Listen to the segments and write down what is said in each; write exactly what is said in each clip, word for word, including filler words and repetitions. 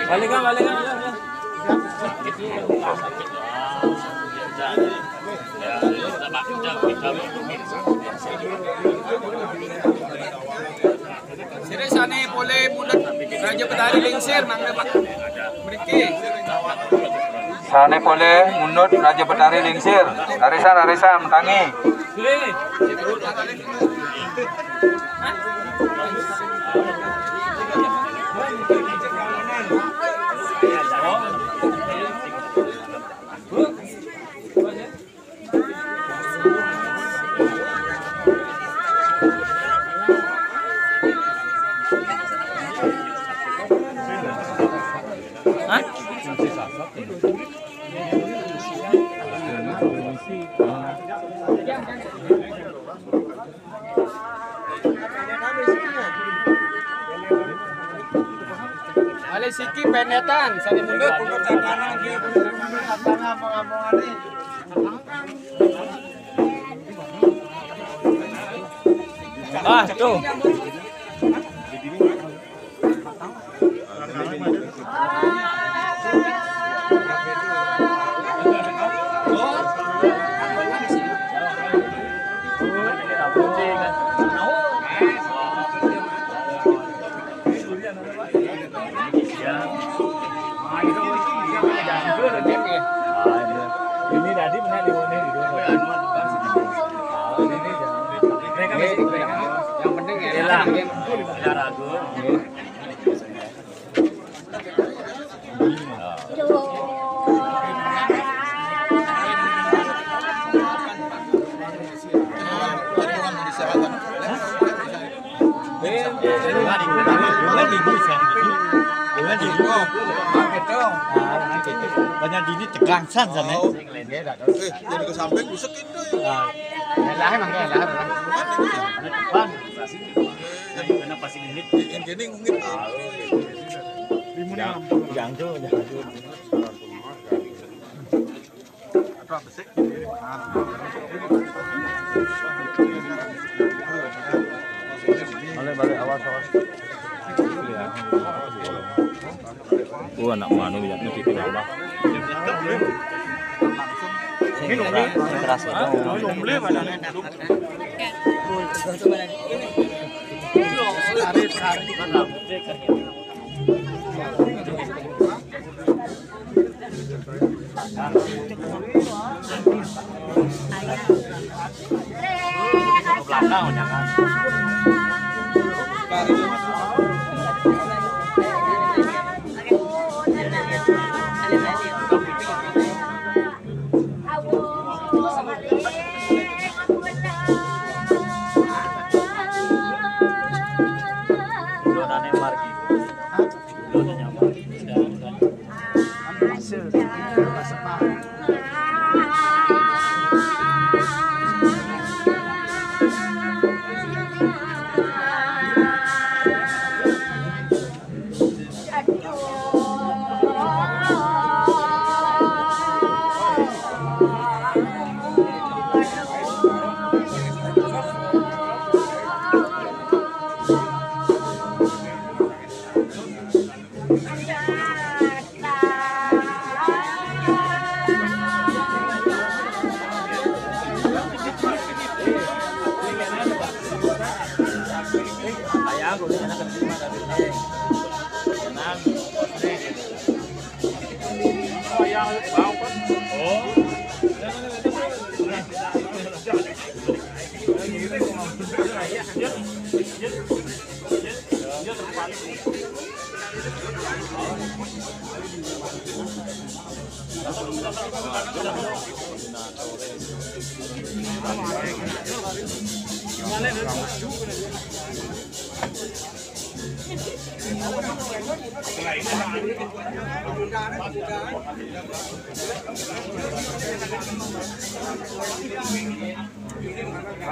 Balik, Kang, balik, Kang. Sira sané polih mundut Raja Betari Lingsir, mangga, Pak. Mriki. Sané polih mundut Raja Betari Lingsir. Arisan, arisan, tangi. Alih siki penetan, sané mundut. Wah, tuh. Ini tadi benar di mana di dua. Yang penting ya. Ragu. Banyak dini tegang san sana. Eh, jadi ke samping busuk itu. Nah, lah emang lah. Depan. Karena pasti ngungit. Yang gini ngungit. Yang, yang tuh, yang tuh. Balik, balik, awas, awas. Oh, anak manu ya, ini titik apa? Ini keras itu.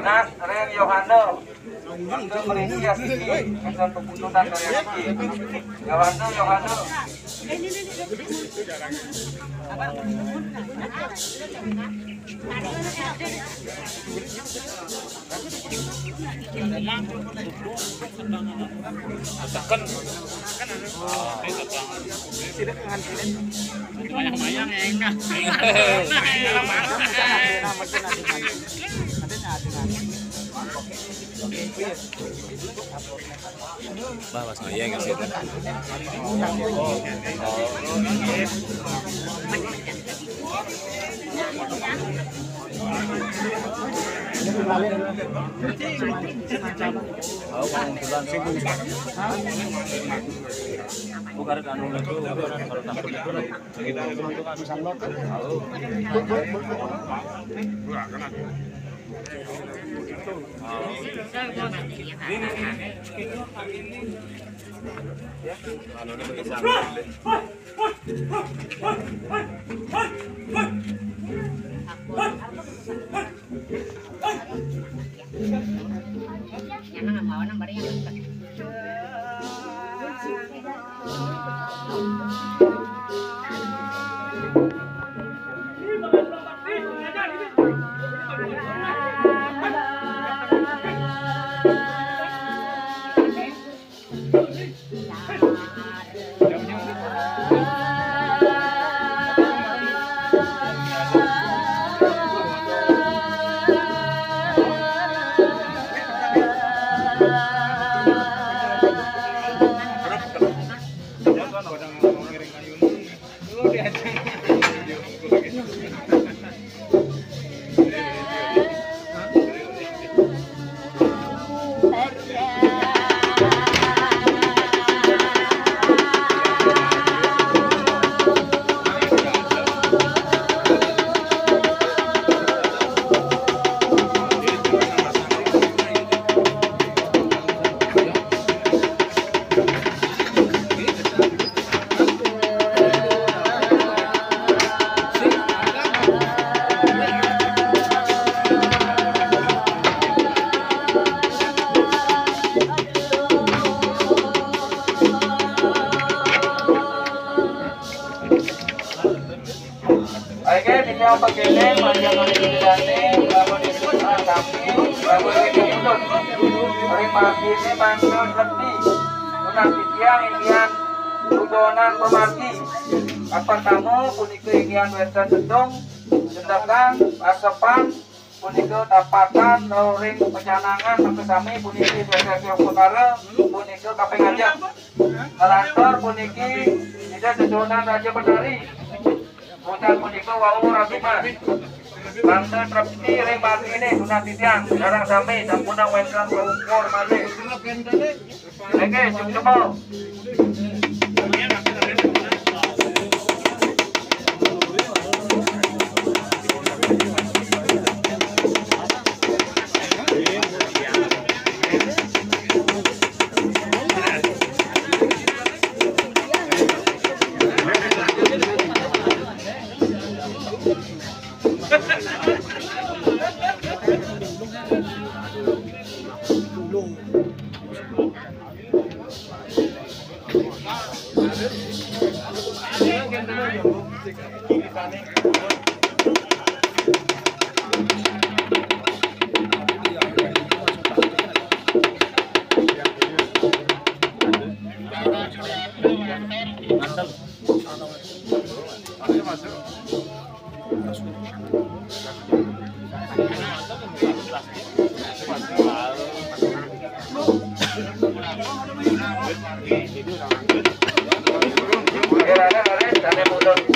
Nas ring Yohana. Untuk merinci asiki, untuk keputusan dari asiki. Yohana, Yohana. Tekan. Banyak mayang ya, enggak. Bah, pas ngayeng ya sih. Bukan anu itu, baru takut itu. Oke, dina pagene panjang pikiranne, lamun disebut sapi, lamun dituntut. Ring mati ini mantul sepi. Punah titiang inggihan bubonan pemargi. Kapan tamu punika inggihan wenten sedung, sendekan, asepan, punika tapatan, ring pecanangan, makasami puniki Swastiastu Pekara, punika kaping ajeng. Kalantur puniki Ida Sejonan Raja Betari. Puncak punika wau ragiman. Mangda trepti ring margine, sunat titiang, sareng sami sampunang wenten paukur malih. Nggih, sukses.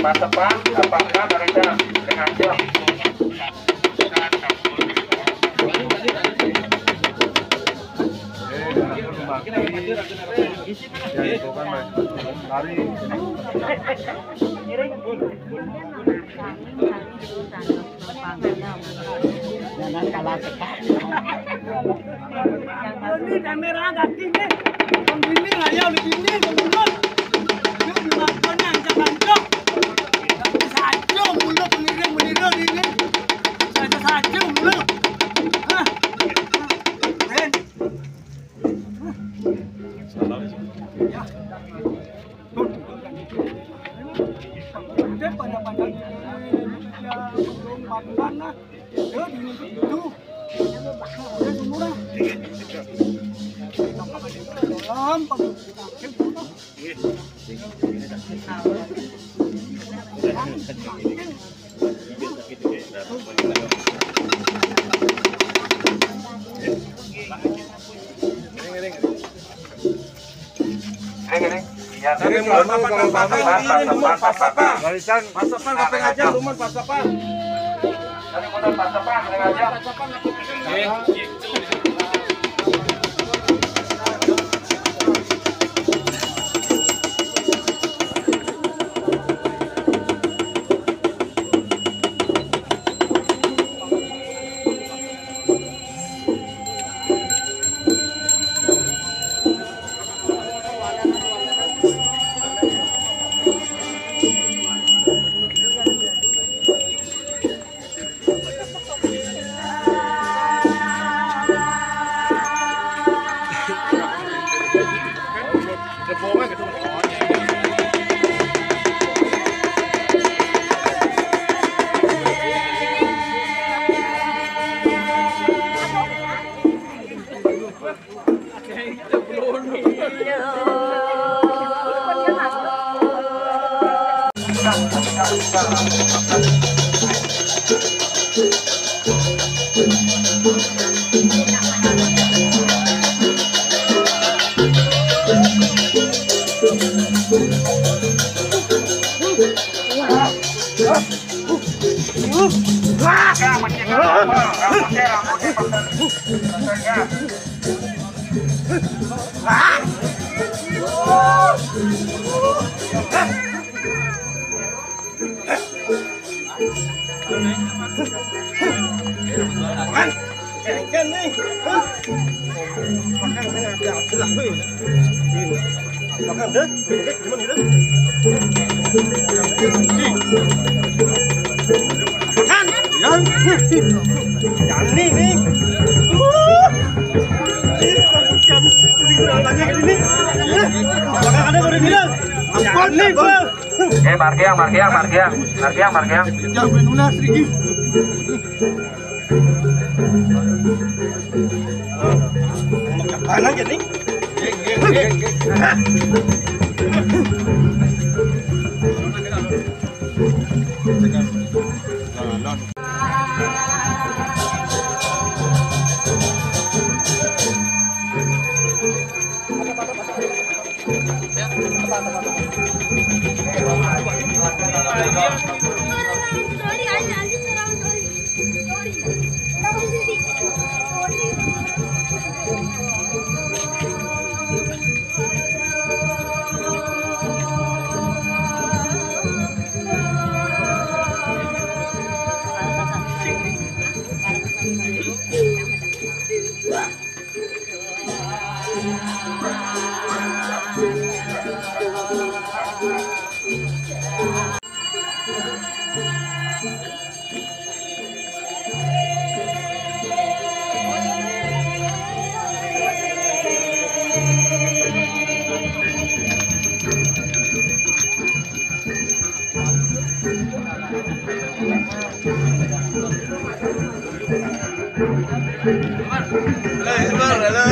Pas depan, depan, dari jam, dengan jam. Ya, itu kan, Mas. Lari. Jangan kalah sekali. Ini kamera ganti nih. Yang gini aja udah gini, yang mulut. Yuk, dimakan yang jangan jok. Saja mulut meniru, meniru ini. Saja, saja mulut. Hah? Keren. Salam. Ya. Dia banyak-banyak ini, dia belum makan lah. Dia diminum itu. Dia semua. Dalam, Pak. Ini, ini. Ya, dari Dari Muhammad, Muhammad, Muhammad, Muhammad, Muhammad, Muhammad, Muhammad. Barisan. Pasapan, apa aja, Muhammad, pasapan. Dari Muhammad, pasapan, dari aja. Makan. Makan, makan, makan. Makan, deh. Gimana, deh? Makan. Yang, yang ini, nih. Uh. Ini bukan, ini kurang banyak ini. Makan ada baru bilang. Apa nih, Bang? Eh, markiang, markiang, markiang. Markiang, markiang. Jangan nular sedikit. Mana jadi? Halo, Ismar, halo.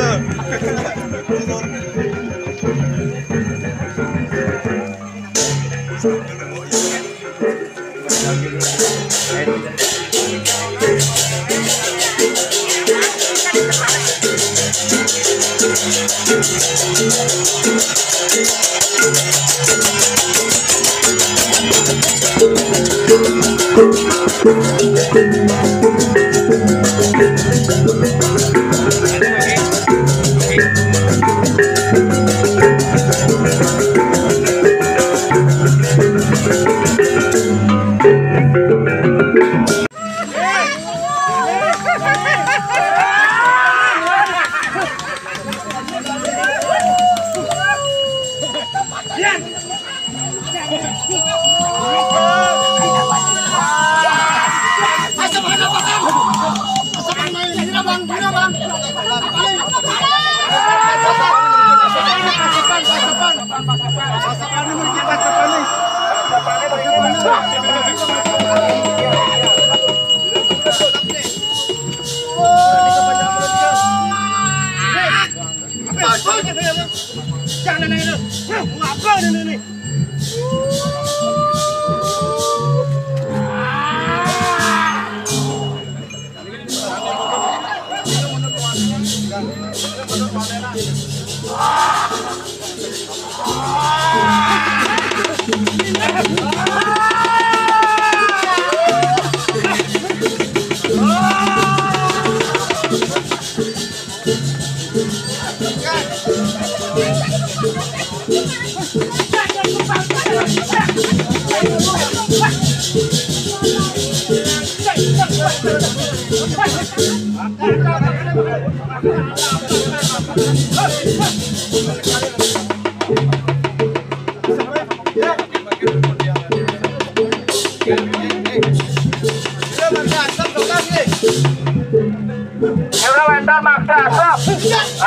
Kira wénten maksa asap.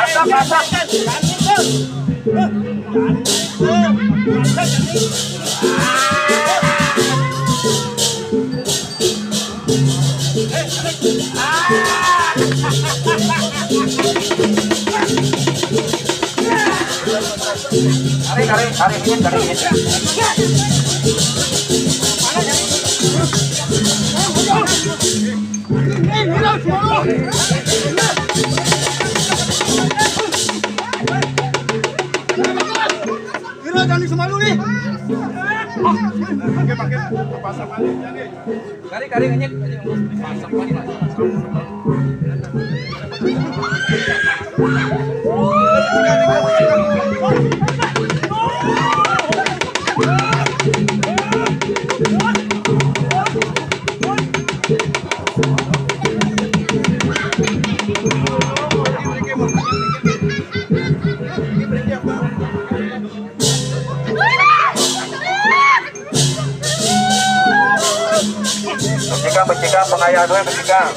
Asap, asap. Tarik, tarik, tarik, tarik. Kira jangan semalu nih. Pakai, pakai, pasang balik, jadi. Kari, kari, ngenyek, ngenyek. Becikang, becikang, pengayah dua becikang.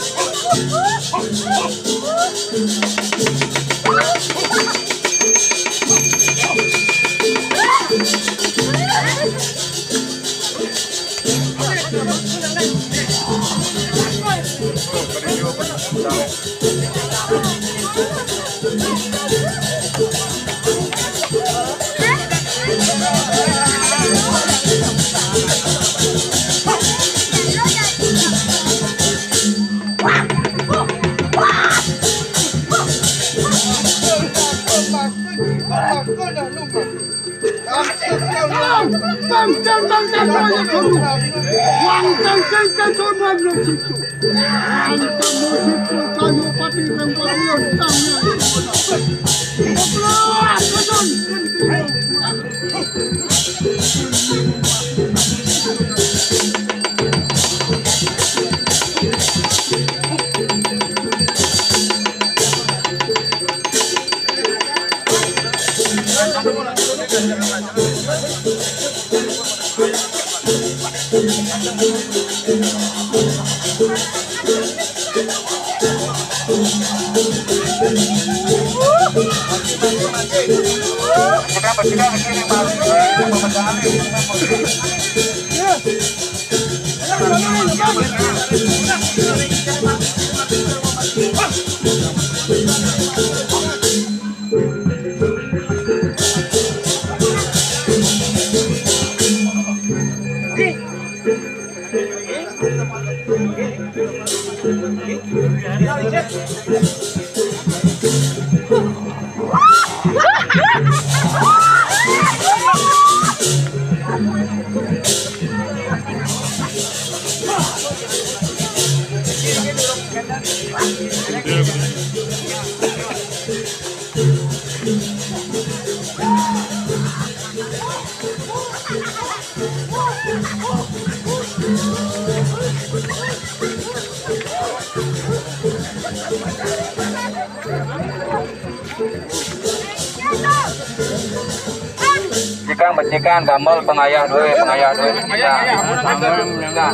Becikang, becikang, gamel pengayah dua, pengayah dua, becikang. Becikang.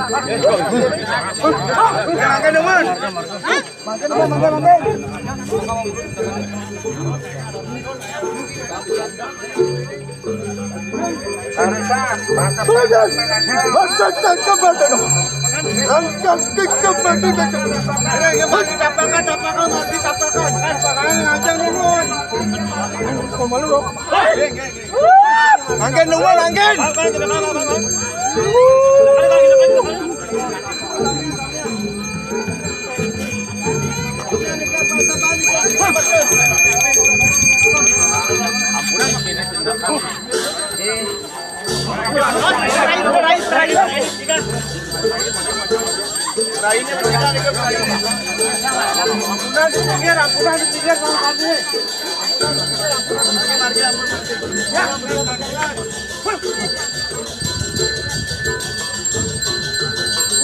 Anggen, Lukman, anggen.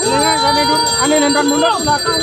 Ini kan kami dulu, ane nonton mundur belakang.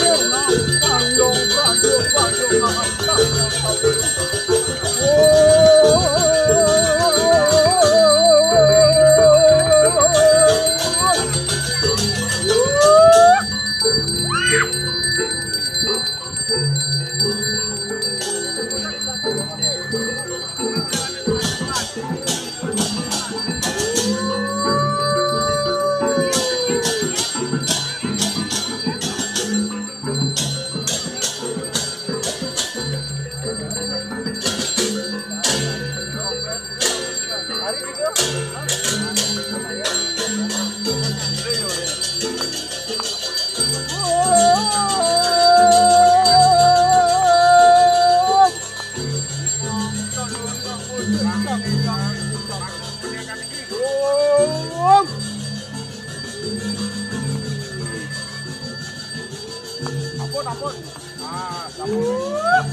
Ampun, ampun. Ah, ampun.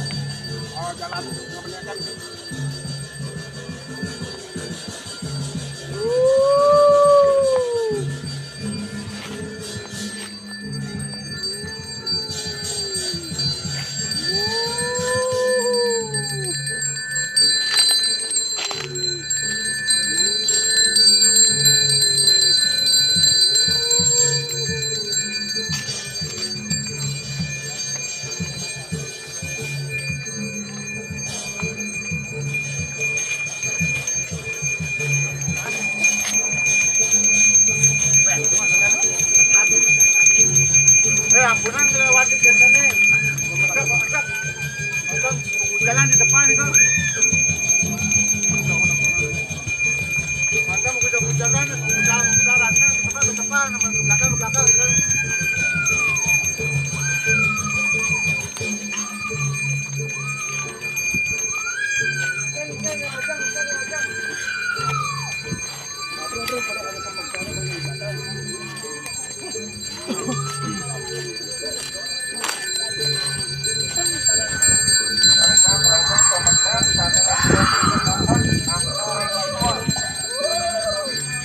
Oh, jalan nggak bener kan? Eh, ampunan, lewati kita nih. Jalan di depan itu. Masa mau kita jalan, jalan, jalan, ke depan, ke depan, ke belakang, ke belakang, gitu.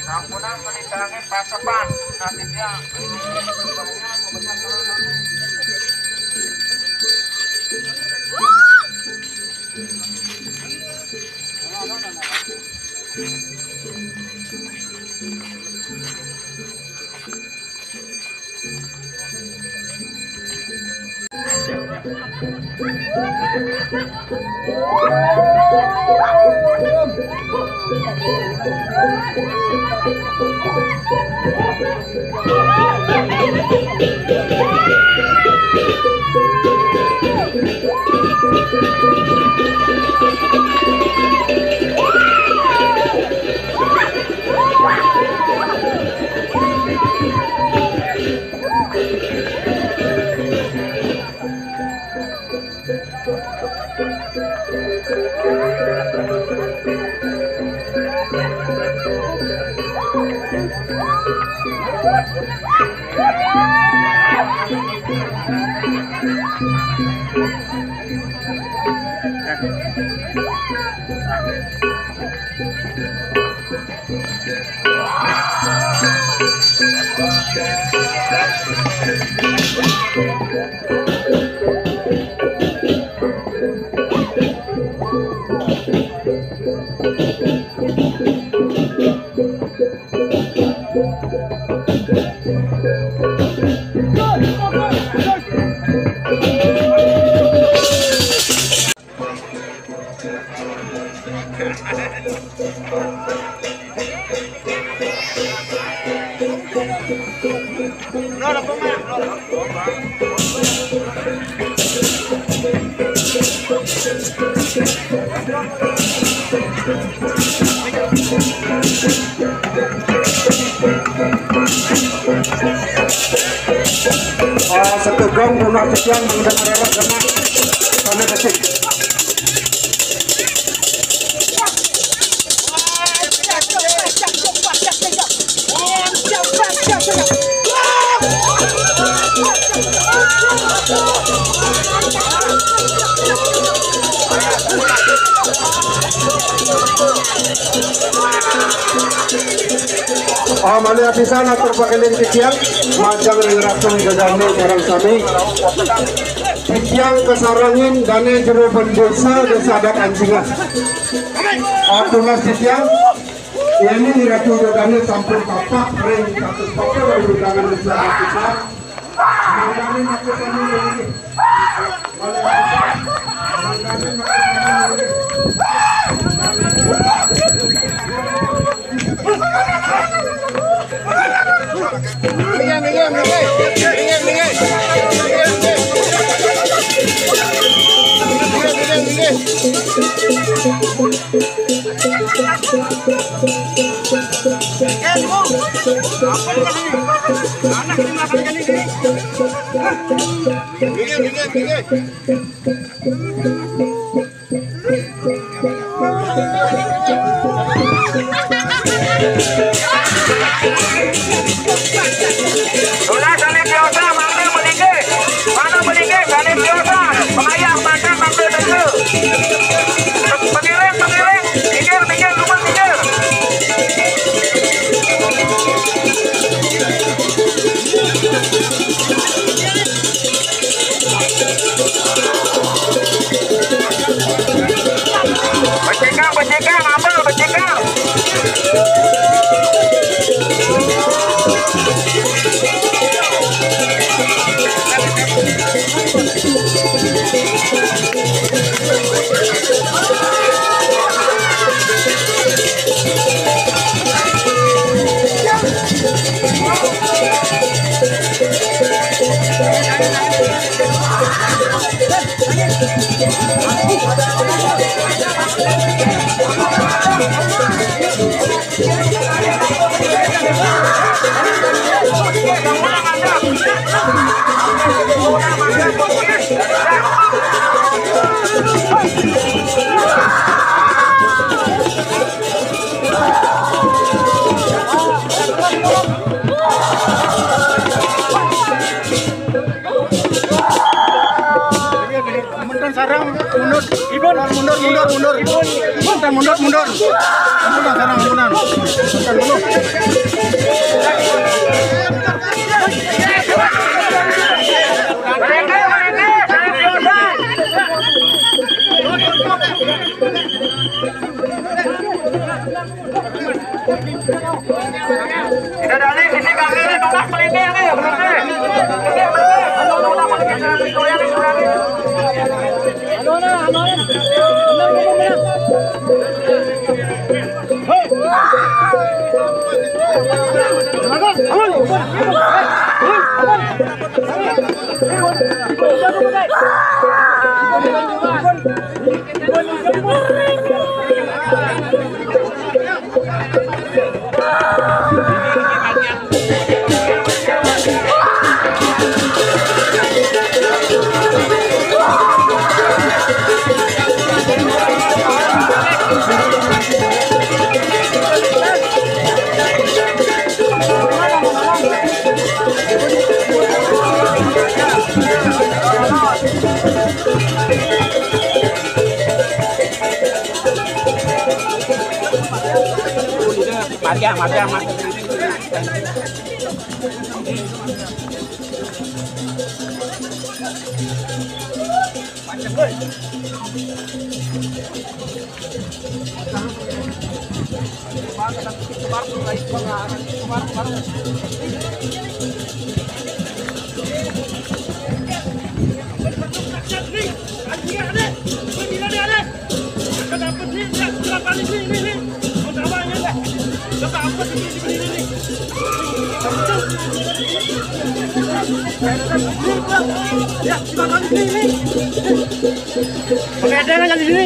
Sampunan menintangi pasepan, nasibnya. Ah, satu gong, punah sekian, mendengar arah sana. Sana detik. Ah, malih apisan atur pakelih titiang, majeng ring Ratu Ida Dane sareng sami. Titiang kasarengin dane jero bendesa Desa Adat Anjungan. Ah, tunas titiang, yén Ratu Ida Dane sampun tapak ring satus papat undangan Desa Adat Anjungan. Mangdané maka sami ngelinggih. Tunas sané tiosan, mangda malinggih. Mangda malinggih, sané tiosan. Pangayah, mangda, mangda, mangda. Pangiring, pangiring. Minggir, minggir, lumut, minggir. Becikang, becikang, ambel, becikang. Mundur sareng, mundur. Ibun. Mundur, mundur, mundur. Ibun. Mundur, mundur, mundur. Mundur sareng, mundur. Mundur, mundur. Ida Dane, sisi kaki nih, tunas melingkir nih, berhenti. Melingkir, melingkir. Tunas melingkir, goyang nih, goyang nih. Mati ah, mati ah, mati. Pakai ada kan di sini?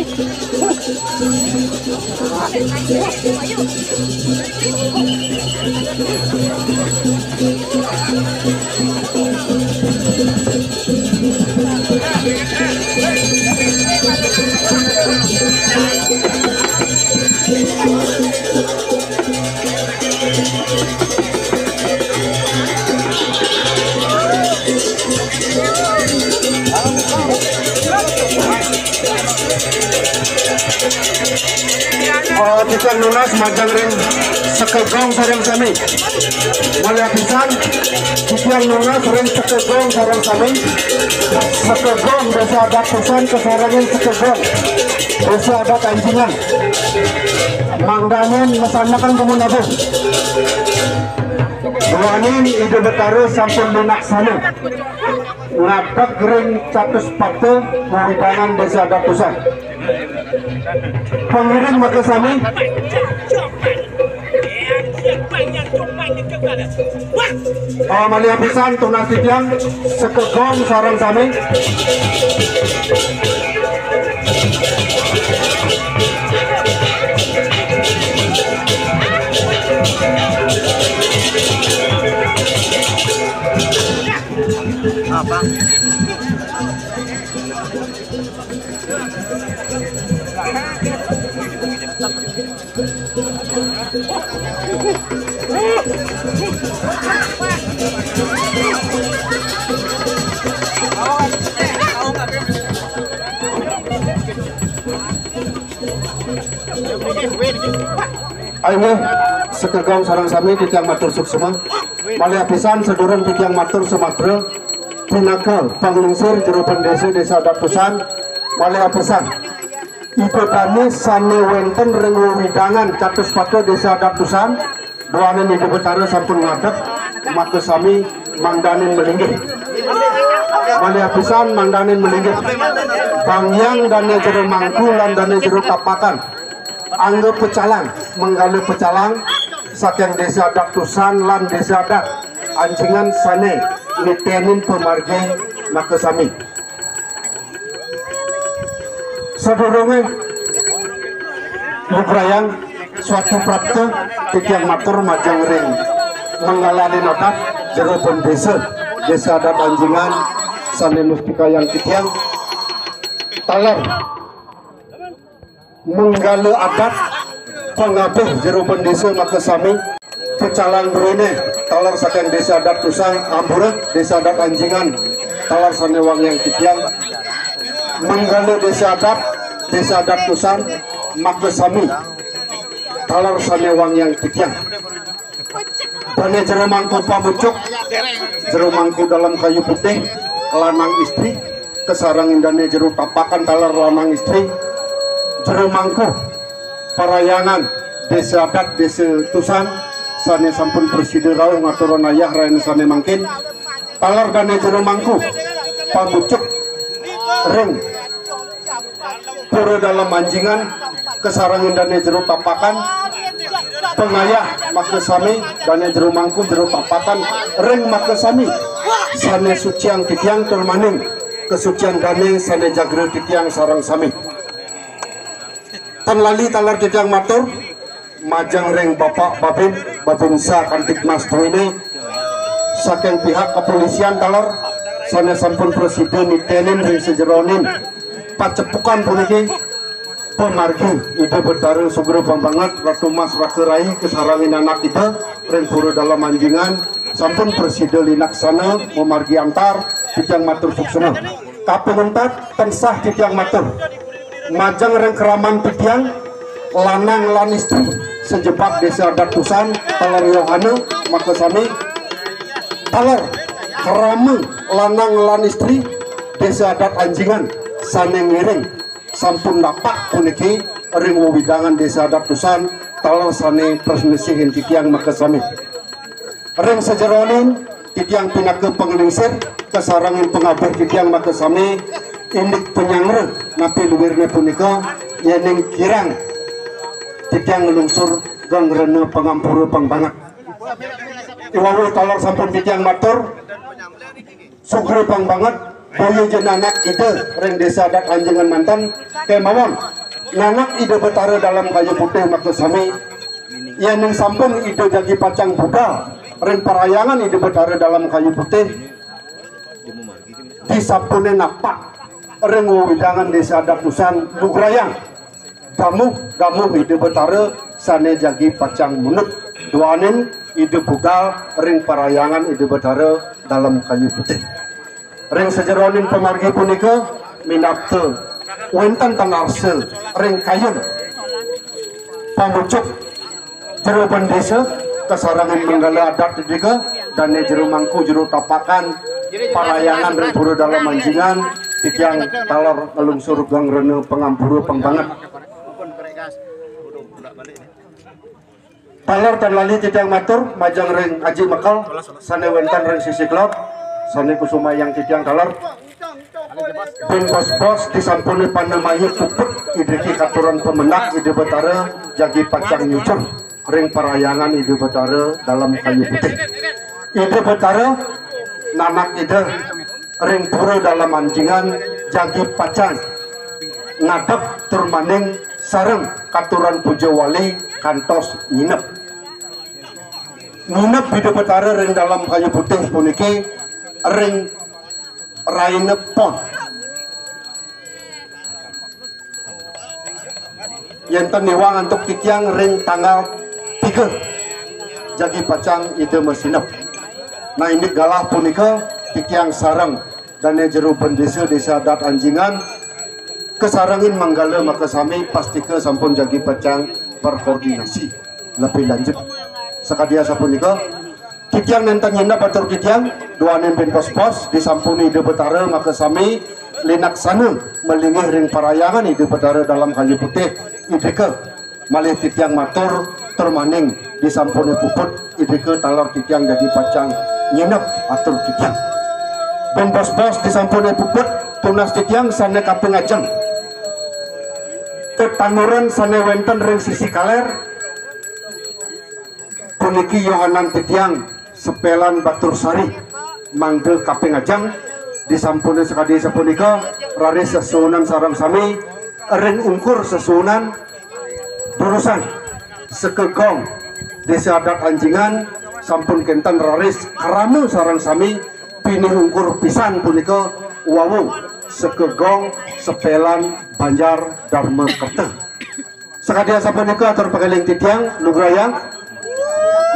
Oh, titiang nunas majeng ring sekegong sareng sami. Malih apisan, titiang nunas ring sekegong sareng sami. Sekegong Desa Adat Tusan kasarengin sekegong Desa Adat Anjingan. Mangdanin masandekan dumun abuh. Duaning Ida Betara sampun lumaksana. Ngadeg ring catus pata wewidangan Desa Adat Tusan. Pangiring makasami. Oh, malih apisan tunas titiang sekegong sareng sami. Apa? Ayo, sekegong sareng sami titiang matur suksma. Malih apisan sadurung titiang matur samatra pinaka panglingsir jero bendesa Desa Adat Tusan. Malih apisan Ida dane sane wenten ring wewidangan catus pata Desa Adat Tusan, duaning Ida Betara sampun ngadeg, makasami mangdanin malinggih. Malih apisan mangdanin malinggih. Bang Hyang Dane Jero Mangku lan Dane Jero Tapakan. Angga pecalang, manggala pecalang, saking Desa Adat Tusan lan Desa Adat Anjingan sane nitenin pamargi makasami. Sadurunge lugrayang swatu prapta, titiang matur majeng ring manggalaning adat jero bendesa Desa Adat Anjingan sane mustikayang titiang. Taler manggala adat pangabih jero bendesa makasami. Pecalang druene taler saking Desa Adat Tusan, ampura, Desa Adat Anjingan taler sane wangiang titiang. Manggala Desa Adat, Desa Adat Tusan makasami taler sane wangiang titiang. Dane Jero Mangku Pamucuk, Jero Mangku Dalem Kayu Putih, lanang istri, kasarengin Dane Jero Tapakan taler lanang istri, Jero Mangku Parayangan Desa Adat Desa Tusan sane sampun prasida rauh ngaturang ayah raina sane mangkin, taler Dane Jero Mangku Pamucuk ring Pura Dalem Anjingan, kasarengin Dane Jero Tapakan, pangayah makasami, Dane Jero Mangku Jero Tapakan ring makasami, sane suciang titiang tur maning kasucian dane sane jagra titiang sareng sami. Tan lali taler titiang matur majeng ring Bapak Babin, Babinsa Kamtibmas duene, saking pihak kepolisian taler sane sampun prasida nitenin ring sajeroning pacepukan puniki, pamargi Ida Betara Sugra Bambanget, Ratu Mas Raka Rai, kasarengin anak Ida ring Pura Dalem Anjingan, sampun prasida lilaksana mamargi antar, titiang matur suksma. Kaping untat tansah titiang matur majeng ring kraman titiang, lanang lan istri sajebag Desa Adat Tusan, taler Yohana makasami, taler krama lanang lan istri Desa Adat Anjingan sane ngiring sampun napak puniki ring wewidangan Desa Adat Tusan, taler sane prasmisihin titiang makasami. Ring sajeroning titiang pinaka panglingsir, kasarengin pangabih titiang makasami, indik panyanggra napi luirne punika, yening kirang titiang nglungsur geng rena pangampura pang banget. I wau taler sampun titiang matur, sugra pang banget, boya ja nanak Ida ring Desa Adat Anjingan manten, kemawon nanak Ida Betara Dalem Kayu Putih makasami, yening sampun Ida jagi pacang budal ring parhyangan Ida Betara Dalem Kayu Putih, disampune napak ring wewidangan Desa Adat Usan, lugrayang damuh-damuh Ida Betara sane jagi pacang mundut duaning Ida budal ring parhyangan Ida Betara Dalem Kayu Putih. Ring sajeroning pamargi punika minabda wenten tan arsa ring kayun pamucuk jero bendesa, kasarengin manggala adat didika, dane jero mangku, jero tapakan, parhyangan ring Pura Dalem Anjingan, titiang taler nglungsur geng rena pangampura pang banget. Taler tan lali titiang matur majeng ring Aji Mekel sane wenten ring sisi kelod, sane kusumayang titiang taler. Buin bos-bos disampune panamaya puput, iriki katuran pamendak Ida Betara jagi pacang nyucur ring parhyangan Ida Betara Dalem Kayu Putih. Ida Betara nanak Ida ring Pura Dalem Anjingan jagi pacang ngadeg tur maning sareng katuran puja wali kantos nginep. Nginep Ida Betara ring Dalem Kayu Putih puniki ring raina Pon. Yen ten niwang antuk titiang ring tanggal tiga jagi pacang Ida masinep. Nah, indik galah punika titiang sareng dane jero bendesa Desa Adat Anjingan kasarengin manggala makasami, pastika sampun jagi pacang berkoordinasi lebih lanjut. Sakadi asapunika, titiang nenten nyinep atur titiang, duaning buin bos-bos disampun Ida Betara makasami laksana malinggih ring parhyangan Ida Betara Dalem Kayu Putih, irika malih titiang matur tur maning disampune puput, irika taler titiang jagi pacang nyinep atur titiang. Buin bos-bos disampune puput, tunas titiang sane kaping ajeng. Tetanduran sane wenten ring sisi kaler puniki yohanan titiang Sepelan Batur Sari, mangda kaping ajeng. Disampune sakadi sapunika, raris sesuunan sareng sami ring ungkur sesuunan durusang Sekegong Desa Adat Anjingan sampun kenten raris krama sareng sami, pinih ungkur pisan punika wau Sekegong Sepelan Banjar Darma Kerta. Sakadi asapunika atur pakeling titiang, lugrayang,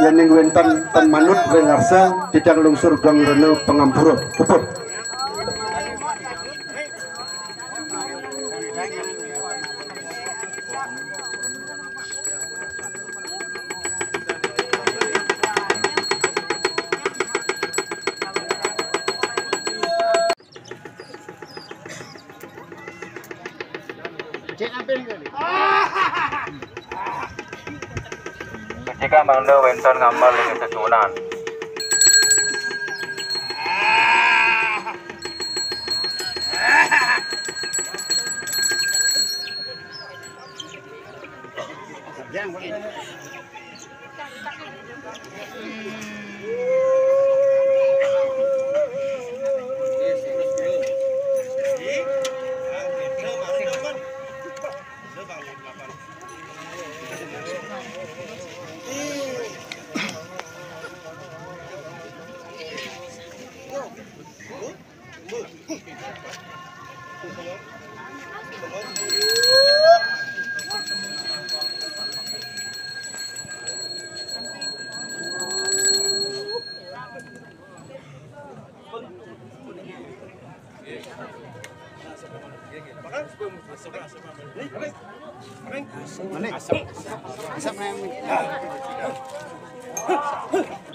yening wenten tan manut ring arsa, titiang lungsur geng rena pangampura puput. Jika mangda wenten ngambar ring sesuunan.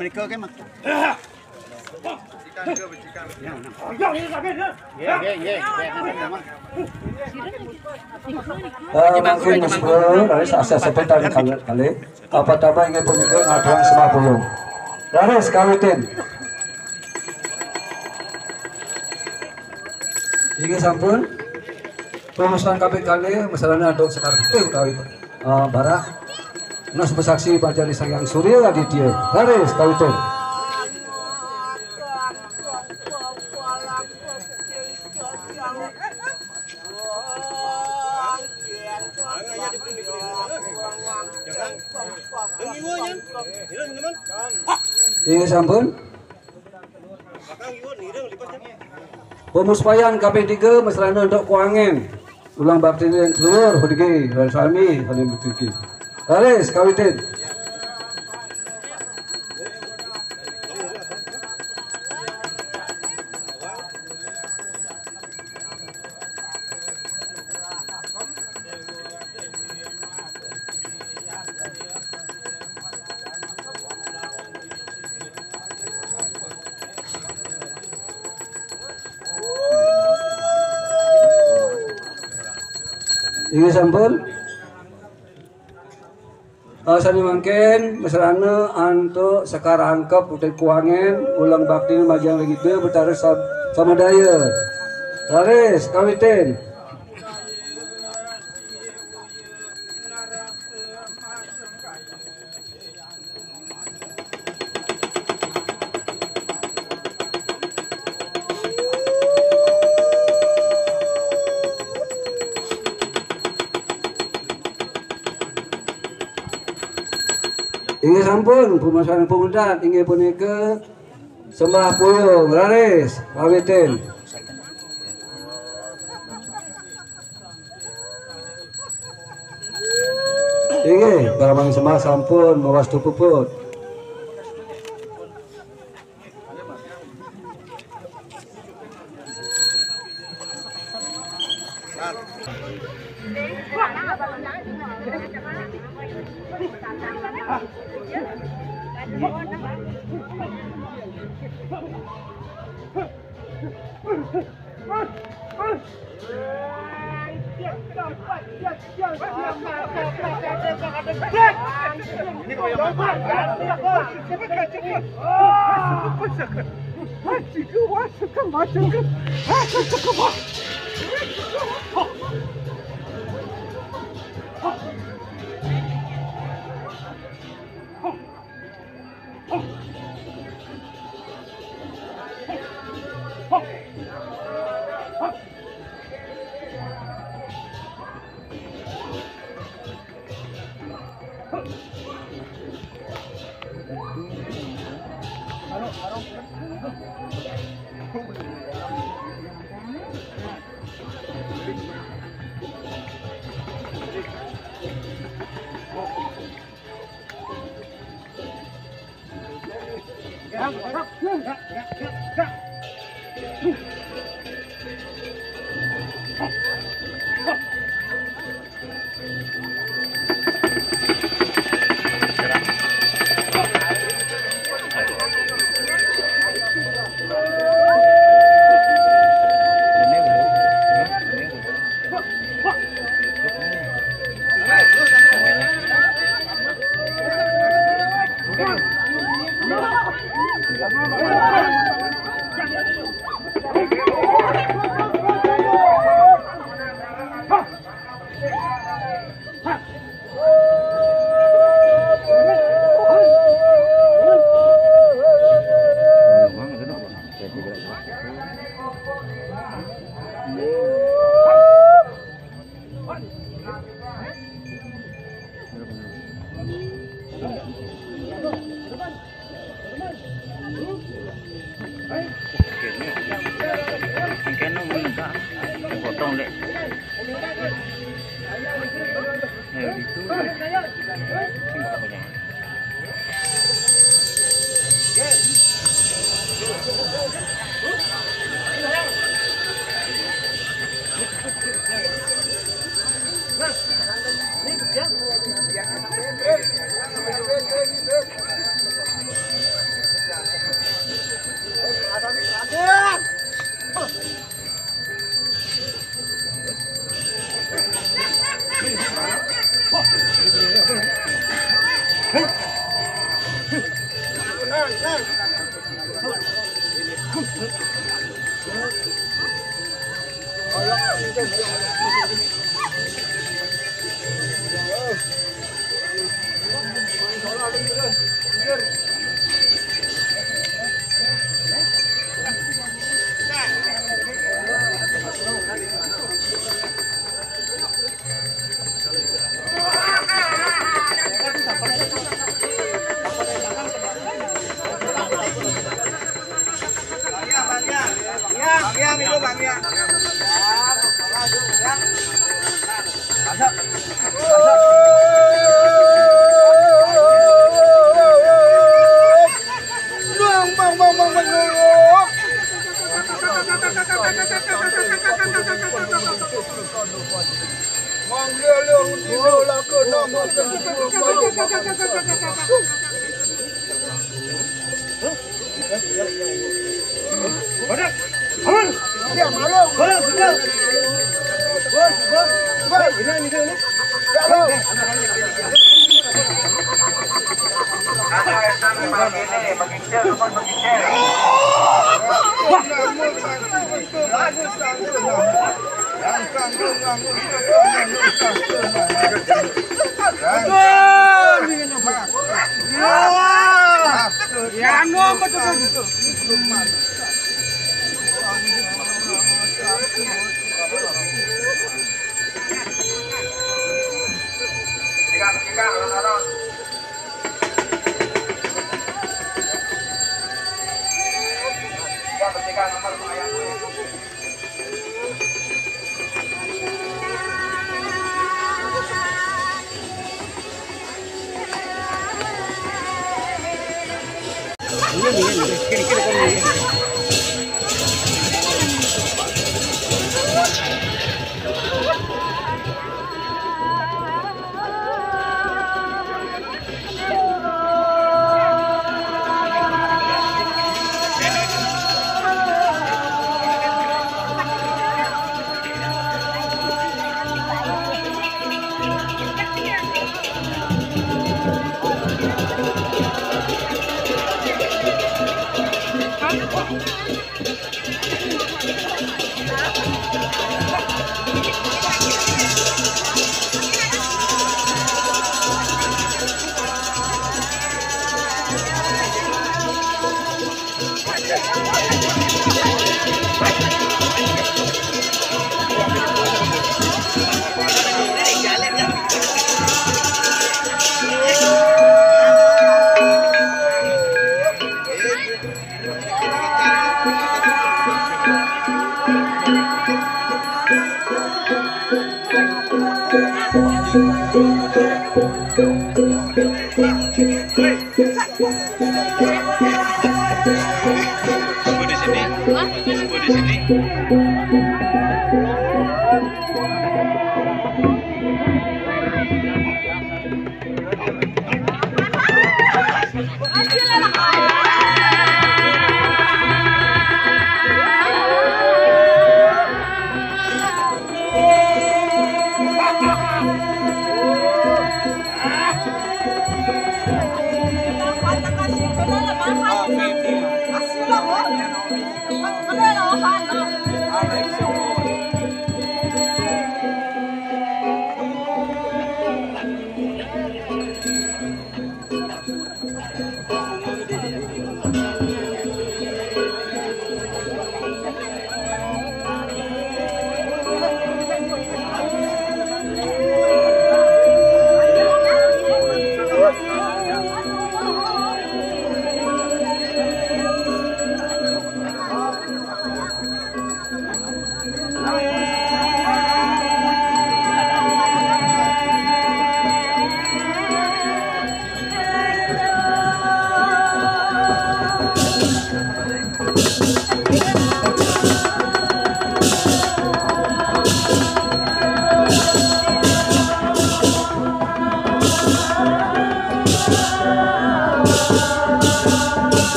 Menika ke, Mak? Eh, mangkin Mas Bro, dari sasih sebentar kali, kali. Apa tambah inggih punika ngaturang sembah puluh. Raris kawitin. Inggih sampun. Pemusnahan kaping kalih, masalahnya aduk sekar putih utawi, eh, barak. Nas besaksi bajari Sang Hyang Surya Aditya. Raris kawitin. Inggih sampun. Pemuspayan kaping tiga, mesrana antuk kuangen. Ulang bakti ring keluarga, sami, sami mriki. Raris, kawitin. Inggih sampun. Eh, sane mangkin, mesrana antuk sekar angkep utawi kuangen, ulang bakti majeng ring Ida Betara Sam-, Samadaya. Raris, kawitin. Inggih sampun, pemasaran pemedal inggih punika sembah puyung, raris, kawitin. Inggih, paramang sembah sampun mawastu puput. Potong deh. Nah, gitu.